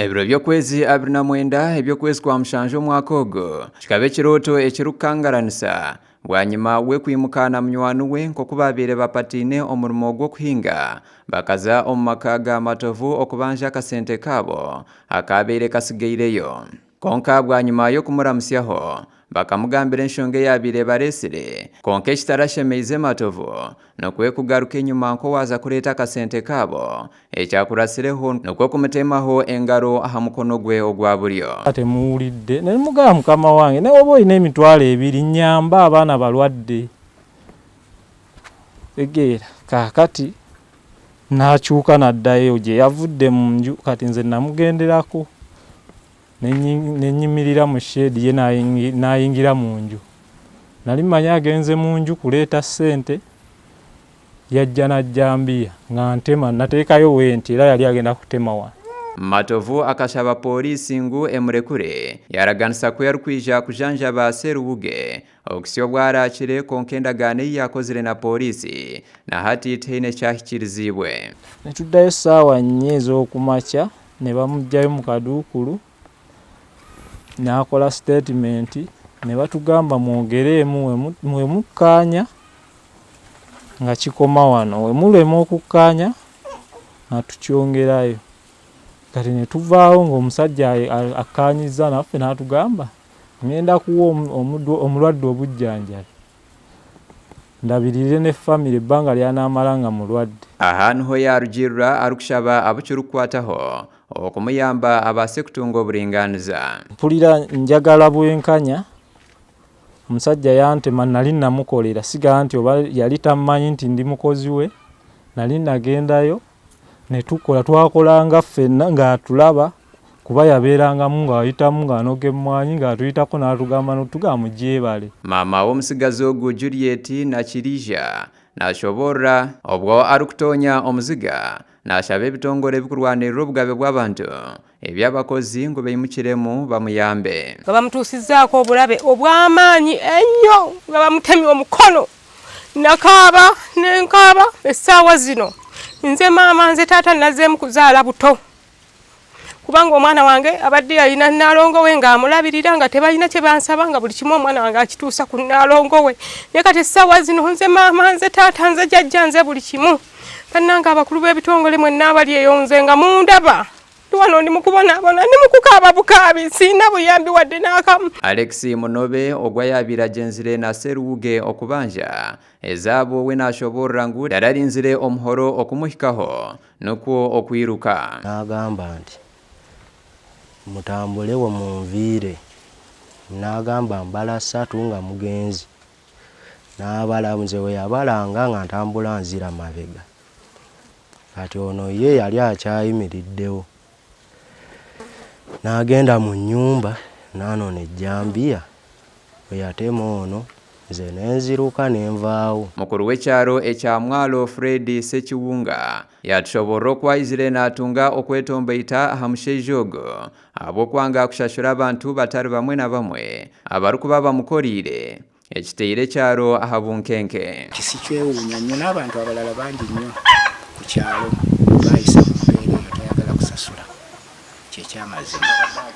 Ebiro by'okwezi 29 eby'okwezi kwa mushanju omwaka ogu kikaba ekirooto ekirikukangaranisa bwanyima we kwimuka na munywani we nk'oku baabaire bapataine omurimo gw'okuhinga bakaza omu maka ga Matovu okubanja akasente kaabo akaabaire katsigaireyo. Kwonka bwanyima y'okumuramutsyaho, bakamugambira enshonga eyaabaire ebareetsire. Kwonka ekitarashemeize Matovu nikwo kugaruka enyima nk'owaaza kureeta akasente kaabo. Ekyakuratsireho nikwo kumutemaho engaro aha mukono gwe ogwa buryo. Temuwulidde ne mugamba mukama wange ne bw'oba olina emitwalo ebiri nnyamba abaana balwadde. Otegeera? Kaakati n'akyuka n'addayo gye yavudde mu nju kati nze namugenderako ne nnyimirira mu shed ye n'ayingira mu nju. Nali mmanyi agenze mu nju kuleeta ssente, yajja na jjambiya ng'antema nateekayo bwenti era yali agenda kutema wano. Matovu akashaba pooriisi ngu emurekure, yaaraganisa ku erikwija kujanjaba Seruwuge Okuhitsya obu araakire, kwonka endagaano ei yaakozire na pooriisi na hati tihaine ekyahikiiriziibwe. Nituddayo ssaawa nnya ez'okumakya ne bamuggyayo mu kaduukulu n'akola sitetimenti ne batugamba mwogereemu bwe mukkaanya nga kikoma wano, bwe mulemwa okukkaanya nga tukyongerayo. Kati ne tuvaawo ng'omusajja akkaanyizza naffe n'atugamba Ngenda kuwa omulwadde obujjanjabi ndabirire ne famire ebbanga ly'anaamala nga mulwadde. Aha niho yaarugiirira arikushaba abu kirikukwataho okumuyamba abaase kutunga oburingaaniza. Mpulira njagala bwenkanya, omusajja yantema nali namukolera sigamba nti oba yali tammanyi nti ndi mukozi we, nali nagendayo ne tukola twakolanga ffenna ng'atulaba kuba yabeerangamu ng'ayitamu ng'anoga emmwanyi ng'atuyitako n'atugamba n'otugamba mugyebale. Maama w'omutsigazi ogu Juliet Nakirija nashoboorora obwo arikutoonya omuziga nashaba ebitongore ebikurwanirira obugabe bw'abantu eby'abakozi ngu baimukiremu bamuyambe. Nga bamutuusizzaako obulabe obw'amaanyi ennyo nga bamutemye omukono. Nakaaba ne nkaaba essaawa zino nze maama nze taata nazzeemu kuzaala buto kubanga omwana wange abadde yalina nnaalongo we ng'amulabirira nga tebalina kye bansaba nga buli kimu omwana wange akituusa ku nnaalongo we naye kati essaawa zino nze maama nze taata nze jajja nze buli kimu bannange abakulu b'ebitongole mwenna abali eyo nze nga mundaba Ndi wano ndi mu kubonaabona, ndi mu kukaaba bukaabi, sirina buyambi wadde n'akamu. Alex Munobe ogwo ayaabaire agyenzire na Seruwuge okubanja ezaabu we naashoboorora ngu tararinzire omuhoro okumuhikaho nikwo okwiruka. N'agamba nti, Mutambulewo munviire. N'agamba, Mbala ssatu nga mugenze. N'abala, nze bwe yabalanga nga ntambula nzira mabega. Kati ono ye yali akyayimiriddewo n'agenda mu nnyumba n'anona ejjambiya bwe yatema ono nze ne nziruka ne nvaawo. Mukuru w'ekyaro ekya Mwalo Fred Ssekiwunga yatushoboorora oku aizire natunga okwetomboita aha mushaija ogu ahabw'okwanga kushashura abantu batari bamwe na bamwe abarikuba bamukoriire. Ekiteire ekyaro aha bunkenke. Sikyewuunya nnyo n'abantu abalala bangi nnyo ku kyalo baayisa mu mbeera eyo tayagala kusasula kyekyamazima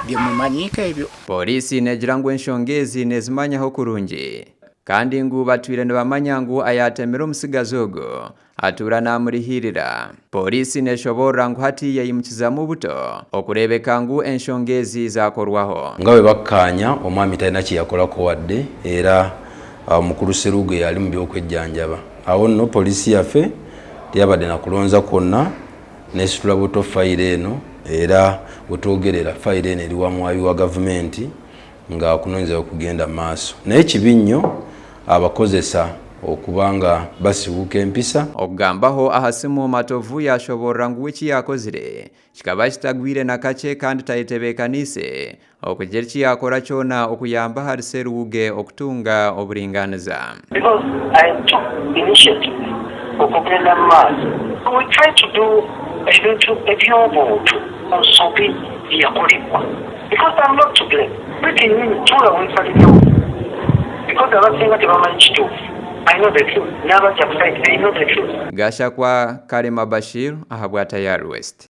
bye mumanyiiko ebyo. Pooriisi neegira ngu enshonga ezi neezimanyaho kurungi kandi ngu batwire nibamanya ngu ayaatemire omutsigazi ogu Atuura naamurihiirira. Pooriisi neeshoboorora ngu hati yaimukizamu buto okureebeka ngu enshonga ezi zaakorwaho. Nga bwe bakkaanya, omwami talina kye yakolako wadde era omukulu Sseruugo yali mu by'okwejjanjaba. Awo nno poliisi yaffe teyabadde na kulonza kwonna n'esitula buto fayiro eno era we twogerera fayiro eno eri wa muwaabi wa gavumenti nga okunoonyereza bwe kugenda mu maaso. Naye kibi nnyo abakozesa okuba nga basiwuuka empisa. Okugambaho aha simu, Matovu yaashoboorora ngu we eki yaakozire kikaba kitagwire na kakye kandi tayetebeekaniise okugira eki yaakora kyona okuyamba ahari Seruwuge okutunga oburingaaniza. Because I took initiative okugenda mu maaso. We try to do ebintu eby'obuntu ku nsobi eyakolebwa because I'm not to blame. Gwe kenyini tuula weesalirewo because abasinga tebamanyi kituufu. I know the truth n'abajja ku side they know the truth. Gashakwa Kalema Bashir ahabwa Tayari West.